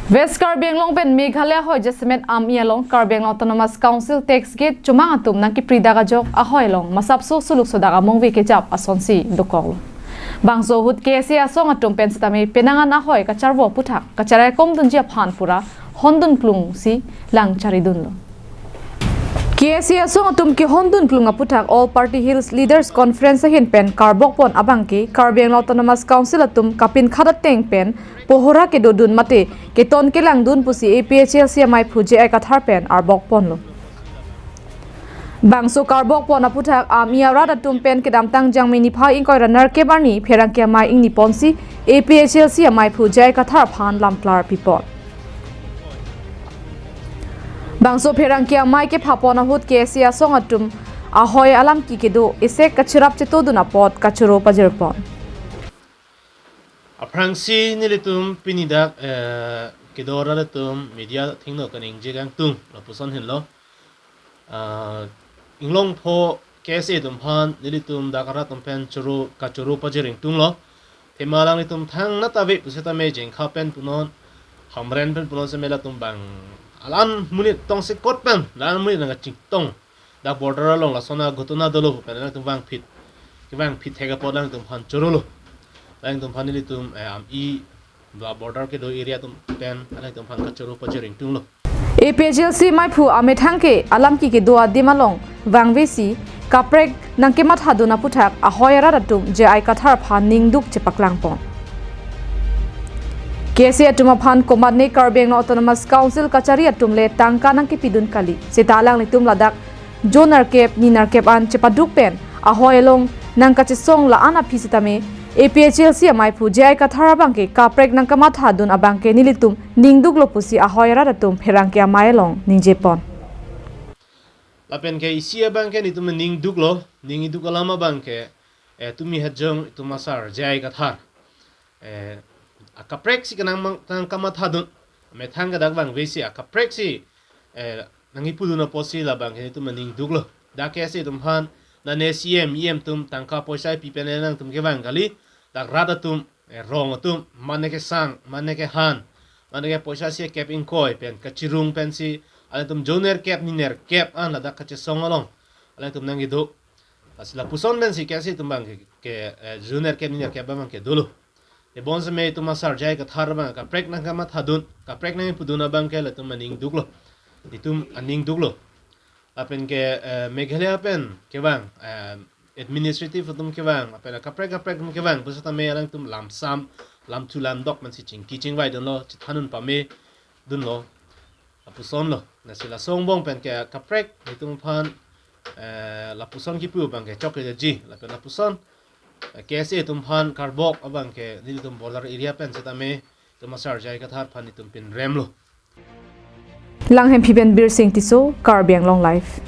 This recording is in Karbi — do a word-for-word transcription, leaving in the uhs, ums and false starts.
West Karbi Anglong pen Meghalaya ahoi jasemet Amei along Karbi Anglong Autonomous Council tax gate chomang atum nangkipri dak ajok ahoi along masapso suluk sodak amongve kejap asonsi dokoklo. Bangso ahut K S A asong atum pen sitame penang an ahoi kacharvo aputhak kacharai komdunji aphan pura hondun klungsi lang charidunlo. K S A asong atum kehondun klung aputhak All Party Hills Leaders Conference ahin pen karbokpon abangke Karbi Anglong Autonomous Council atum kapinkhat ateng pen pohora kedodun mate keton kelangdun pusi A P H L C amaiphu J I Kathar pen arbokponlo. Bangso karbokpon aputhak Amei arat atum pen kedamtang Jangmi niphai ingkoi ra nerkep arni pherangke amei ingniponsi A P H L C amaiphu J I Kathar aphan lamklar pipon. Bangso pherangke amei kephapon ahut K S A asong atum ahoi alamki kedo isek kachirap chetodun apot kachoro pajirpon. Aphrangsi nelitum pini dak eh, kedo arat atum media thengno kaningje kangtung lapuson henlo. Ah, inglong pho K S A atum aphan nelitum dak arat atum pen choro kachoro pajir ingtunglo. Thema alanglitum thangnat ave pusitame Jengkha pen punon, Hamren pen punon seme latum bang alam monit tongsekot pen, alam monit nang kachingtong. Dak border along lason aghotona dolo pen alangtum vangphit. Kevangphit thek apot alangtum aphan chorolo. Alangtum aphan nelitum eh, Amei la border kedo area atum pen alangtum aphan kachoro pajir ingtunglo. A P H L C amaiphu amethang ke alamki kedo adim along vangvesi kaprek nangkemathadun aputhak ahoi arat atum J I Kathar aphan ningduk chepaklangpon. K S A atum aphan komatne Karbi Anglong Autonomous Council kachari atum le tangka nangkepidun kali. Seta alanglitum ladak jo nerkep ni nerkep an chepaduk pen ahoi along nangkachesong la-an aphi sitame A P H L C amaiphu J I Kathar abangke kaprek nangkemathadun abangke nelitum ningduklo pusi ahoi arat atum pherangke amei along ningjepon. Lapen ke isi abangke nelitum ningduklo, ningduk alam abangke eh, tumi hajong itum asar J I Kathar. Eh, akaprek si kenang mang tang kamathadun. Methang kedak vangvesi akaprek si eh, nangipudun apotsi labangke nelitum ningduklo. Dak K S A atum aphan, nane C M, E M atum tangka poisa pi pen alangtum kevang kali. Dak rat atum, eh, rong atum, mane kesang, mane kehan, mane ke poisa si kep ingkoi pen kachirung pensi alangtum jo nerkep ni nerkep an ladak kachesong along alangtum nangkedo. Lasi lapuson pensi K S A atum abangke, ke, eh, jo nerkep ni nerkep abangke dolo. Tebon seme itum asar J I Kathar abang kaprek nangkamathadun, kaprek nangkepudun abangke latum aningduklo. Itum aningduklo. Lapen ke eh, Meghalaya pen kevang eh, administrative atum kevang, lapen kaprek kaprek atum kevang pusitame alangtum lamsam, lamthu lamdok pensi chingki chingvai dunlo, chethandun pame dunlo. Lapusonlo. Lasi laso angbong pen ke kaprek nelitum aphan eh, lapuson kipu abangke chokleji. Lapen lapuson eh, K S A atum aphan karbok abangke nelitum border area pen sitame itum asar J I Kathar aphan nelitum pinremlo. Langhemphi pen Birsing Tisso, Karbi Anglong Live.